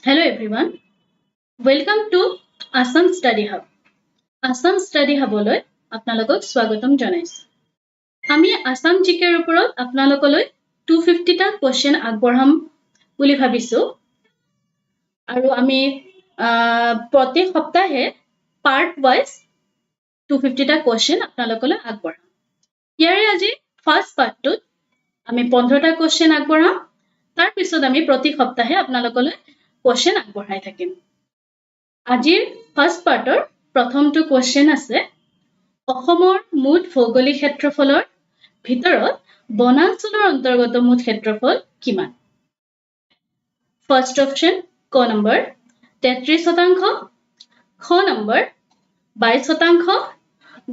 Hello everyone, welcome to Assam Study Hub. Assam Study Hubলৈ আপোনালোকক স্বাগতম জনাইছো। আমি আছাম জিকেৰ ওপৰত আপোনালোকলৈ 250টা কুৱেশ্যন আগবঢ়াম বুলি ভাবিছো আৰু আমি প্ৰতি সপ্তাহে পাৰ্ট ৱাইজ 250টা কুৱেশ্যন আপোনালোকলৈ আগবঢ়াম। ইয়াৰে আজি ফাৰ্ষ্ট পাৰ্টটোত আমি 15টা কুৱেশ্যন আগবঢ়াম। তাৰপিছত আমি প্ৰতি সপ্তাহে আপোনালোকলৈ কুৱেশ্যন আগবঢ়াই থাকিম। আজিৰ ফাৰ্ষ্ট পাৰ্টৰ প্ৰথমটো কুৱেশ্যন আছে, অসমৰ মুঠ ভৌগোলিক ক্ষেত্ৰফলৰ ভিতৰত বনাঞ্চলৰ অন্তৰ্গত মুঠ ক্ষেত্ৰফল কিমান? ফাৰ্ষ্ট অপশ্যন ক নম্বৰ 33%, খ নম্বৰ 22%,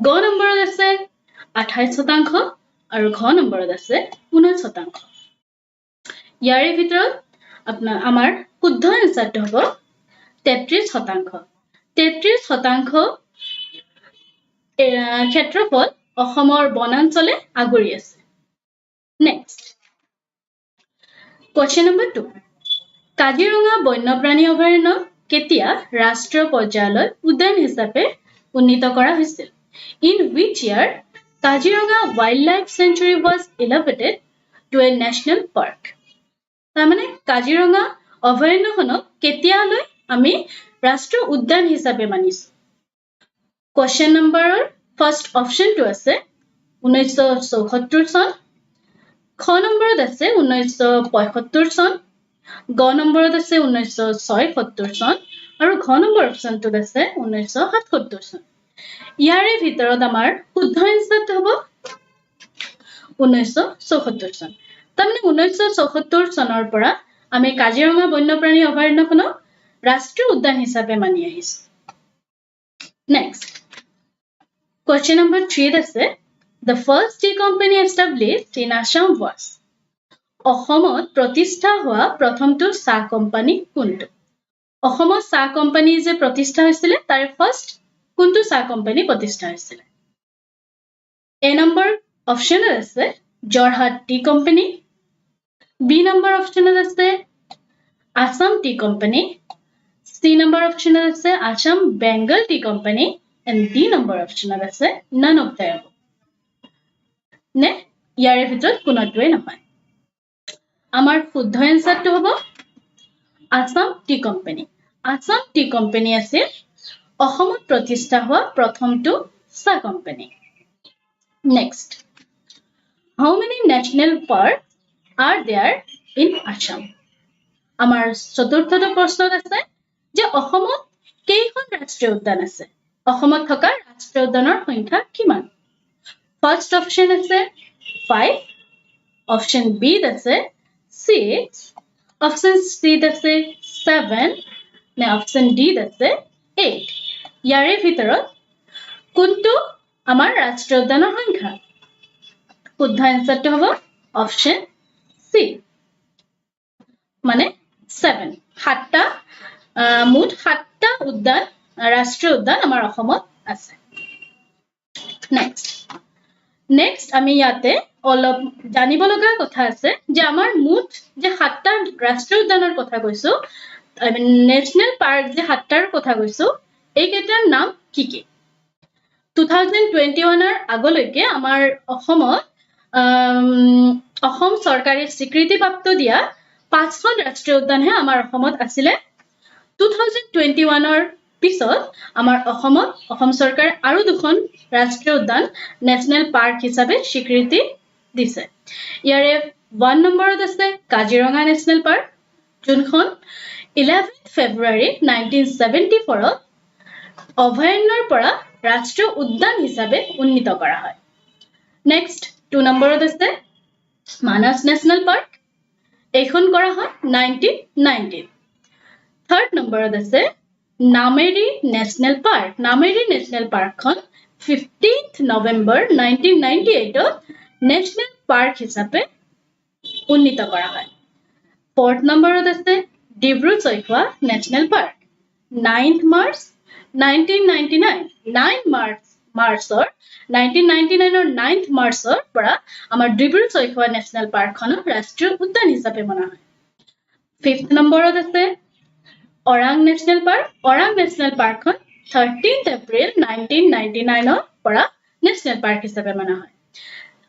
গ নম্বৰত আছে 28% আৰু ঘ নম্বৰত আছে 19%। ইয়াৰে ভিতৰত আপোনাৰ আমাৰ শুদ্ধ এনচাৰটো হ'ব 33%। 33% ক্ষেত্ৰফল অসমৰ বনাঞ্চলে আগুৰি আছে। নেক্সট কুৱেশ্যন নম্বৰ 2, কাজিৰঙা বন্যপ্ৰাণী অভয়াৰণ্য কেতিয়া ৰাষ্ট্ৰীয় পৰ্যায়লৈ উদ্যান হিচাপে উন্নীত কৰা হৈছিল? In which year Kaziranga Wildlife Sanctuary was elevated to a national park? তাৰমানে কাজিৰঙা অভয়াৰণ্যখনক কেতিয়ালৈ আমি ৰাষ্ট্ৰীয় উদ্যান হিচাপে মানিছো? কুৱেশ্যন নম্বৰৰ ফাৰ্ষ্ট অপশ্যনটো আছে 1974 চন, খ নম্বৰত আছে 1975 চন, গ নম্বৰত আছে 1976 চন আৰু ঘ নম্বৰ অপশ্যনটোত আছে 1977 চন। ইয়াৰে ভিতৰত আমাৰ শুদ্ধ এনচাৰটো হ'ব 1974 চন। তাৰমানে 1974 চনৰ পৰা আমি কাজিৰঙা বন্যপ্ৰাণী অভয়াৰণ্যখনক ৰাষ্ট্ৰীয় উদ্যান হিচাপে মানি আহিছো। নেক্সট কুৱেশ্যন নম্বৰ 3ত আছে, the first tea company established in Assam was? অসমত প্ৰতিষ্ঠা হোৱা প্ৰথমটো চাহ কোম্পানী কোনটো? অসমত চাহ কোম্পানী যে প্ৰতিষ্ঠা হৈছিলে, তাৰে ফাৰ্ষ্ট কোনটো চাহ কোম্পানী প্ৰতিষ্ঠা হৈছিলে? এ নম্বৰ অপশ্যনত আছে Jorhat tea company, B number অপশ্যনত আছে Assam tea company, C number অপশ্যনত আছে Assam Bengal T company and D number অপশ্যনত আছে নান অফ the above, নে ইয়াৰে ভিতৰত কোনোটোৱে নহয়। আমাৰ শুদ্ধ এনচাৰটো হ'ব Assam tea company. Assam tea company আছিল অসমত প্ৰতিষ্ঠা হোৱা প্ৰথমটো চাহ company. Next, how many national park are there in Assam? আমাৰ চতুৰ্থটো প্ৰশ্নত আছে যে অসমত কেইখন ৰাষ্ট্ৰীয় উদ্যান আছে? অসমত থকা ৰাষ্ট্ৰীয় উদ্যানৰ সংখ্যা কিমান? ফাৰ্ষ্ট অপশ্যন আছে 5, অপশ্যন বিত আছে 6, অপশ্যন চিত আছে 7 নে অপশ্যন ডিত আছে 8। ইয়াৰে ভিতৰত কোনটো আমাৰ ৰাষ্ট্ৰীয় উদ্যানৰ সংখ্যা? শুদ্ধ এনচাৰটো হ'ব অপশ্যন চি, মানে 7। সাতটা, মুঠ সাতটা উদ্যান, ৰাষ্ট্ৰীয় উদ্যান আমাৰ অসমত আছে। নেক্সট আমি ইয়াতে অলপ জানিব লগা কথা আছে যে আমাৰ মুঠ যে সাতটা ৰাষ্ট্ৰীয় উদ্যানৰ কথা কৈছো, I mean national park যে সাতটাৰ কথা কৈছো, এইকেইটাৰ নাম কি কি? 2021ৰ আগলৈকে আমাৰ অসমত অসম চৰকাৰে স্বীকৃতিপ্ৰাপ্ত দিয়া পাঁচখন ৰাষ্ট্ৰীয় উদ্যানহে আমাৰ অসমত আছিলে। 2021ৰ পিছত আমাৰ অসমত অসম চৰকাৰে আৰু দুখন ৰাষ্ট্ৰীয় উদ্যান নেশ্যনেল পাৰ্ক হিচাপে স্বীকৃতি দিছে। ইয়াৰে 1 নম্বৰত আছে কাজিৰঙা নেশ্যনেল পাৰ্ক, যোনখন 11 ফেব্ৰুৱাৰী 1974ত অভয়াৰণ্যৰ পৰা ৰাষ্ট্ৰীয় উদ্যান হিচাপে উন্নীত কৰা হয়। নেক্সট 2 নম্বৰত আছে মানাস নেশ্যনেল পাৰ্ক, এইখন কৰা হয় 1990। থাৰ্ড নম্বৰত আছে Nameri national park. Nameri national পাৰ্কখন 15 নৱেম্বৰ 1998ত নেশ্যনেল পাৰ্ক হিচাপে উন্নীত কৰা হয়। ফৰ্থ নম্বৰত আছে Dibru Saikhowa national park, 9 March 1999। 9 March মাৰ্চৰ 1999ৰ 9 মাৰ্চৰ পৰা আমাৰ ডিব্ৰু চৈখোৱা নেশ্যনেল পাৰ্কখনক ৰাষ্ট্ৰীয় উদ্যান হিচাপে মনা হয়। ফিফ্থ নম্বৰত আছে Orang national park. Orang national পাৰ্কখন 13 এপ্ৰিল 1999ৰ পৰা নেশ্যনেল পাৰ্ক হিচাপে মনা হয়।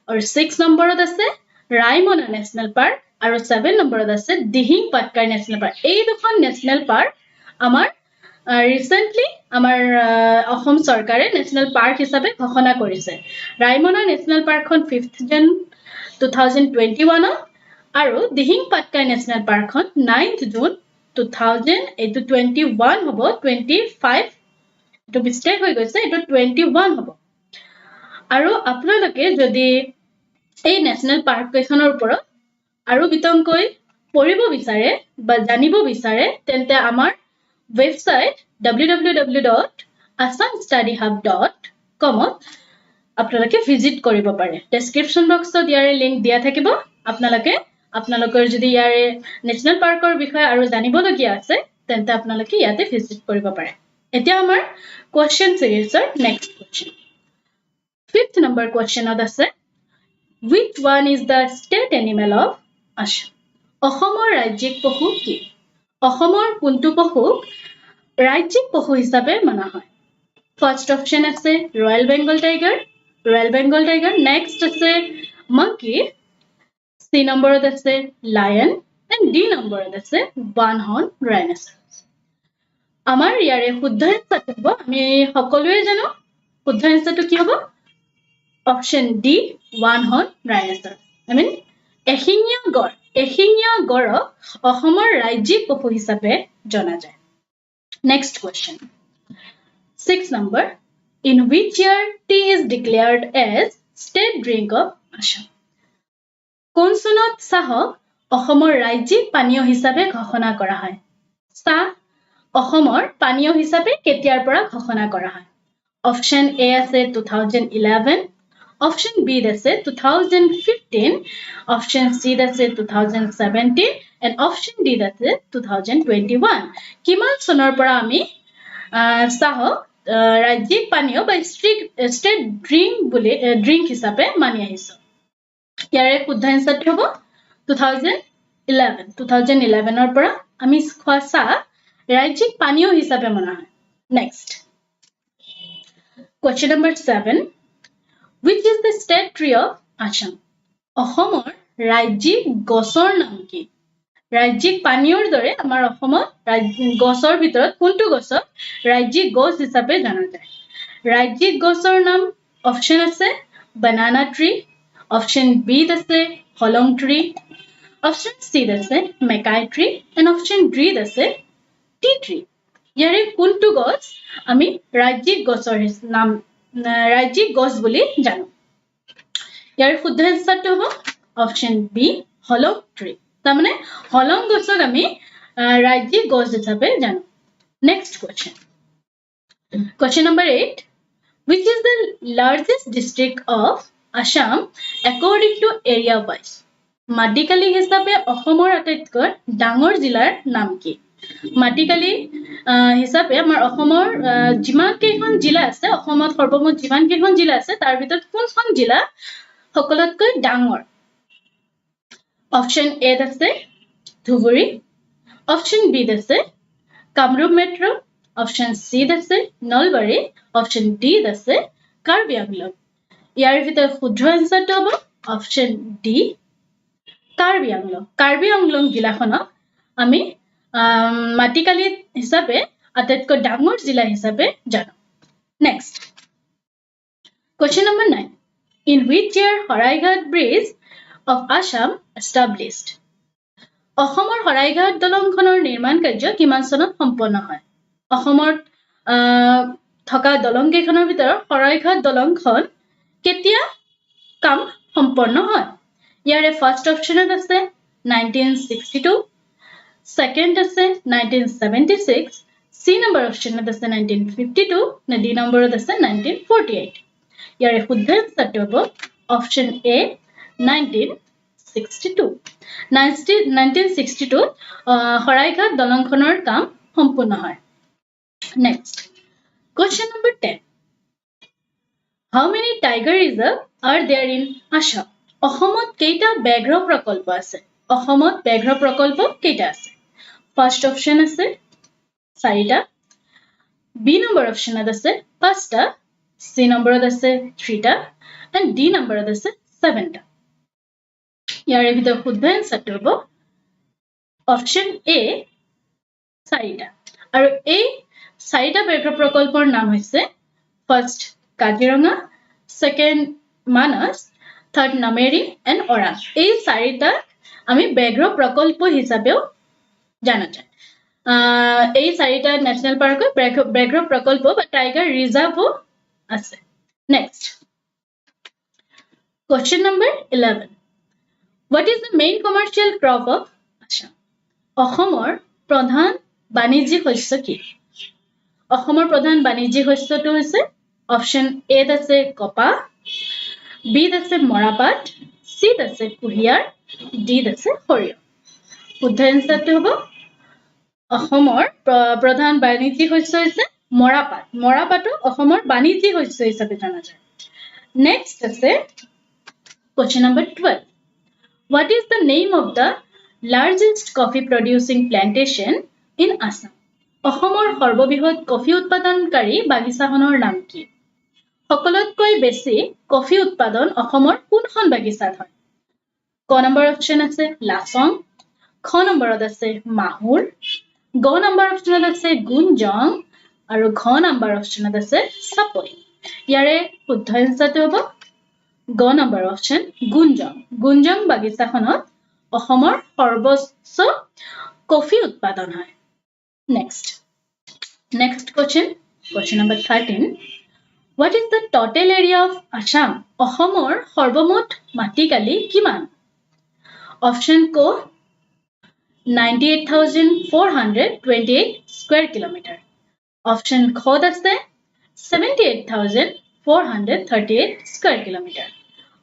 আৰু 6 নম্বৰত আছে ৰায়মনা নেশ্যনেল পাৰ্ক আৰু 7 নম্বৰত আছে দিহিং পাটকাই নেশ্যনেল পাৰ্ক। এই দুখন নেশ্যনেল পাৰ্ক আমাৰ ৰিচেণ্টলি আমাৰ অসম চৰকাৰে নেশ্যনেল পাৰ্ক হিচাপে ঘোষণা কৰিছে। ৰায়মনা নেশ্যনেল পাৰ্কখন 5 জুন 2021ত আৰু দিহিং পাটকাই নেশ্যনেল পাৰ্কখন 9 জুন 2000, এইটো 21 হ'ব, 25, এইটো মিষ্টেক হৈ গৈছে, এইটো 21 হ'ব। আৰু আপোনালোকে যদি এই নেশ্যনেল পাৰ্ক কেইখনৰ ওপৰত আৰু বিতংকৈ পঢ়িব বিচাৰে বা জানিব বিচাৰে, তেন্তে আমাৰ ৱেবছাইট www.assamstudyhub.comত আপোনালোকে ভিজিট কৰিব পাৰে। ডেছক্ৰিপশ্যন বক্সত ইয়াৰে লিংক দিয়া থাকিব। আপোনালোকে আপোনালোকৰ যদি ইয়াৰে নেশ্যনেল পাৰ্কৰ বিষয়ে আৰু জানিবলগীয়া আছে, তেন্তে আপোনালোকে ইয়াতে ভিজিট কৰিব পাৰে। এতিয়া আমাৰ কুৱেশ্যন চিৰিজৰ নেক্সট কুৱেশ্যন, ফিফ্থ নম্বৰ কুৱেশ্যনত আছে, "Which one is the state animal of Assam?" অসমৰ ৰাজ্যিক পশু কি? অসমৰ কোনটো পশুক ৰাজ্যিক পশু হিচাপে মনা হয়? ফাৰ্ষ্ট অপশ্যন আছে royal Bengal tiger, royal Bengal tiger. Next আছে মাংকি, চি নম্বৰত আছে লায়ন এণ্ড ডি নম্বৰত আছে ওৱান হৰ্ন ৰাইনাচাৰাছ। আমাৰ ইয়াৰে শুদ্ধ এনচাৰটো হ'ব, আমি সকলোৱে জানো শুদ্ধ এনচাৰটো কি হ'ব, option D, one horn rhinoceros, I mean এশিঙীয়া গড়। এশিঙীয়া গড়ক অসমৰ ৰাজ্যিক পশু হিচাপে জনা যায়। Next question, 6 number, in which year tea is declared as state drink of Assam? কোন চনত চাহক অসমৰ ৰাজ্যিক পানীয় হিচাপে ঘোষণা কৰা হয়? চাহ অসমৰ পানীয় হিচাপে কেতিয়াৰ পৰা ঘোষণা কৰা হয়? অপশ্যন এ আছে 2011, অপশ্যন বিত আছে 2015, অপশ্যন চিত আছে 2017 এণ্ড অপশ্যন ডিত আছে 2021। কিমান চনৰ পৰা আমি চাহক ৰাজ্যিক পানীয় বা ষ্টেট ড্ৰিংক বুলি ড্ৰিংক হিচাপে মানি আহিছো? ইয়াৰে শুদ্ধ এনচাৰটো হ'ব 2011। 2011ৰ পৰা আমি খোৱা চাহ ৰাজ্যিক পানীয় হিচাপে মনা হয়। Next question number 7, which is the state tree of Assam? অসমৰ ৰাজ্যিক গছৰ নাম কি? ৰাজ্যিক পানীয়ৰ দৰে আমাৰ অসমত গছৰ ভিতৰত কোনটো গছক ৰাজ্যিক গছ হিচাপে জনা যায়? ৰাজ্যিক গছৰ নাম, অপশ্যন আছে বানানা ট্ৰী, অপশ্যন বিত আছে হলং ট্ৰী, অপশ্যন চিত আছে মেকাই ট্ৰী এণ্ড অপশ্যন ডিত আছে টি ট্ৰী। ইয়াৰে কোনটো গছ আমি ৰাজ্যিক গছৰ নাম, ৰাজ্যিক গছ বুলি জানো? ইয়াৰ শুদ্ধ এনচাৰটো হ'ব অপশ্যন বি, হলং ট্ৰী। তাৰমানে হলং গছক আমি ৰাজ্যিক গছ হিচাপে জানো। Next question, question number 8, which is the largest district of Assam according to area wise? মাটিকালি হিচাপে অসমৰ আটাইতকৈ ডাঙৰ জিলাৰ নাম কি? মাটিকালি হিচাপে আমাৰ অসমৰ যিমান কেইখন জিলা আছে, অসমত সৰ্বমুঠ যিমান কেইখন জিলা আছে, তাৰ ভিতৰত কোনখন জিলা সকলোতকৈ ডাঙৰ? অপশ্যন এত আছে ধুবুৰী, অপশ্যন বিত আছে কামৰূপ মেট্ৰ', অপশ্যন চিত আছে নলবাৰী, অপশ্যন ডিত আছে কাৰ্বি আংলং। ইয়াৰ ভিতৰত শুদ্ধ এনচাৰটো হ'ব অপশ্যন ডি, কাৰ্বি আংলং। কাৰ্বি আংলং জিলাখনক আমি মাটিকালি হিচাপে আটাইতকৈ ডাঙৰ জিলা হিচাপে জানো। Next question number 9, in which year Saraighat Bridge of Assam established? অসমৰ শৰাইঘাট দলংখনৰ নিৰ্মাণ কাৰ্য কিমান চনত সম্পন্ন হয়? অসমত থকা দলং কেইখনৰ ভিতৰত শৰাইঘাট দলংখন কেতিয়া কাম সম্পন্ন হয়? ইয়াৰে ফাৰ্ষ্ট অপশ্যনত আছে 1962, ছেকেণ্ড আছে 1976, চি নম্বৰ অপশ্যনত আছে 1952, নে ডি নম্বৰত আছে 1948। ইয়াৰে শুদ্ধ এনচাৰটো হ'ব option A, 1962। 1962ত শৰাইঘাট দলংখনৰ কাম সম্পূৰ্ণ হয়। Next question number 10, how many tiger reserve are there in Assam? অসমত কেইটা ব্যাঘ্ৰ প্ৰকল্প আছে? অসমত ব্যাঘ্ৰ প্ৰকল্প কেইটা আছে? ফাৰ্ষ্ট অপশ্যন আছে চাৰিটা, বি নম্বৰ অপশ্যনত আছে পাঁচটা, চি নম্বৰত আছে থ্ৰীটা এণ্ড ডি নম্বৰত আছে ছেভেনটা। ইয়াৰে ভিতৰত শুদ্ধ এনচাৰটো হ'ব অপশ্যন এ, চাৰিটা। আৰু এই চাৰিটা ব্যাঘ্ৰ প্ৰকল্পৰ নাম হৈছে first Kaziranga, second Manas, third Nameri and Orang. এই চাৰিটাক আমি ব্যাঘ্ৰ প্ৰকল্প হিচাপেও জনা যায়। এই চাৰিটা নেশ্যনেল পাৰ্কত ব্যাঘ্ৰ প্ৰকল্প বা টাইগাৰ ৰিজাৰ্ভো আছে। Next question number 11, what is the main commercial crop of Assam? অসমৰ প্ৰধান বাণিজ্যিক শস্য কি? অসমৰ প্ৰধান বাণিজ্যিক শস্যটো হৈছে অপশ্যন এত আছে কপাহ, বিত আছে মৰাপাট, চিত আছে কুঁহিয়াৰ, ডিত আছে সৰিয়হ। শুদ্ধ এনচাৰটো হ'ব অসমৰ প্ৰধান বাণিজ্যিক শস্য হৈছে মৰাপাট। মৰাপাটো অসমৰ বাণিজ্যিক শস্য হিচাপে জনা যায়। নেক্সট আছে question number 12, what is the name of the largest coffee producing plantation in Assam? অসমৰ সৰ্ববৃহৎ কফি উৎপাদনকাৰী বাগিচাখনৰ নাম কি? সকলোতকৈ বেছি কফি উৎপাদন অসমৰ কোনখন বাগিচাত হয়? ক নম্বৰ অপশ্যন আছে লাচং, খ নম্বৰত আছে মাহুৰ, গ নম্বৰ অপশ্যনত আছে গুণজং আৰু ঘ নম্বৰ অপশ্যনত আছে চাপৰি। ইয়াৰে শুদ্ধ এনচাৰটো হ'ব গ নম্বৰ অপশ্যন, গুণজং। গুণজং বাগিচাখনত অসমৰ সৰ্বোচ্চ কফি উৎপাদন হয়। Next question, question number 13, what is the total area of Assam? অসমৰ সৰ্বমুঠ মাটিকালি কিমান? অপশ্যন ক 98,428 square kilometer, option খত আছে 78,438 square kilometer,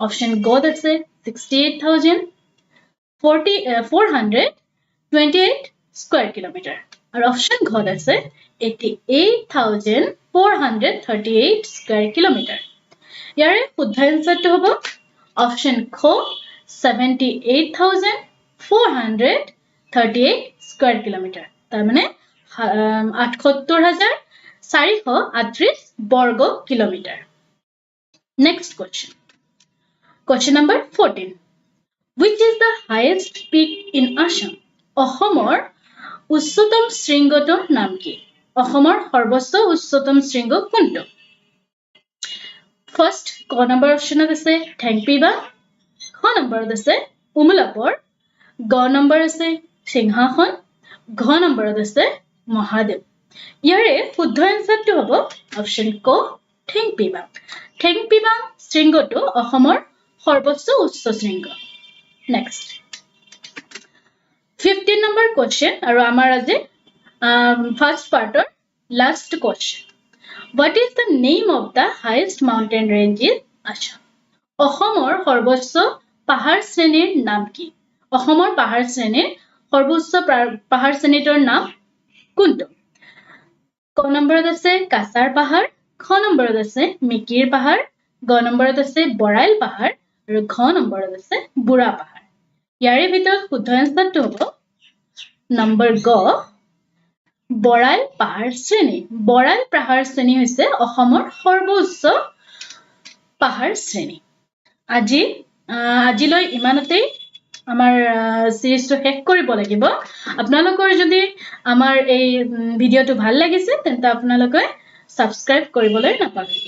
option গত আছে 68,428 square kilometer আৰু অপশ্যন ঘত আছে 88,438 square kilometer। ইয়াৰে শুদ্ধ এনচাৰটো হ'ব অপশ্যন খ, 78,438 square kilometer, তাৰমানে 78,438 বৰ্গ kilometre. Next question, question number 14, which is the highest peak in Assam? অসমৰ উচ্চতম শৃংগটোৰ নাম কি? অসমৰ সৰ্বোচ্চ উচ্চতম শৃংগ কোনটো? ফাৰ্ষ্ট ক নম্বৰ অপশ্যনত আছে ঠেংপিবা, খ নম্বৰত আছে উমলাপৰ, গ নম্বৰ আছে সিংহাসন, ঘ নম্বৰত আছে মহাদেৱ। ইয়াৰে শুদ্ধ এনচাৰটো হ'ব অপশ্যন ক, ঠেংপিবাং। ঠেংপিবাং শৃংগটো অসমৰ সৰ্বোচ্চ উচ্চ শৃংগ। নেক্সট 15 নম্বৰ কুৱেশ্যন আৰু আমাৰ আজি first পাৰ্টৰ last question, what is the name of the highest mountain range in Assam? অসমৰ সৰ্বোচ্চ পাহাৰ শ্ৰেণীৰ নাম কি? অসমৰ পাহাৰ শ্ৰেণীৰ সৰ্বোচ্চ পাহাৰ শ্ৰেণীটোৰ নাম কোনটো? ক নম্বৰত আছে কাছাৰ পাহাৰ, খ নম্বৰত আছে মিকিৰ পাহাৰ, গ নম্বৰত আছে বৰাইল পাহাৰ আৰু ঘ নম্বৰত আছে বুঢ়া পাহাৰ। ইয়াৰে ভিতৰত শুদ্ধ এনচাৰটো হ'ব নম্বৰ গ, বৰাইল পাহাৰ শ্ৰেণী। বৰাইল পাহাৰ শ্ৰেণী হৈছে অসমৰ সৰ্বোচ্চ পাহাৰ শ্ৰেণী। আজিলৈ ইমানতেই আমাৰ চিৰিজটো শেষ কৰিব লাগিব। আপোনালোকৰ যদি আমাৰ এই ভিডিঅ'টো ভাল লাগিছে, তেন্তে আপোনালোকে ছাবস্ক্ৰাইব কৰিবলৈ নাপাহৰিব।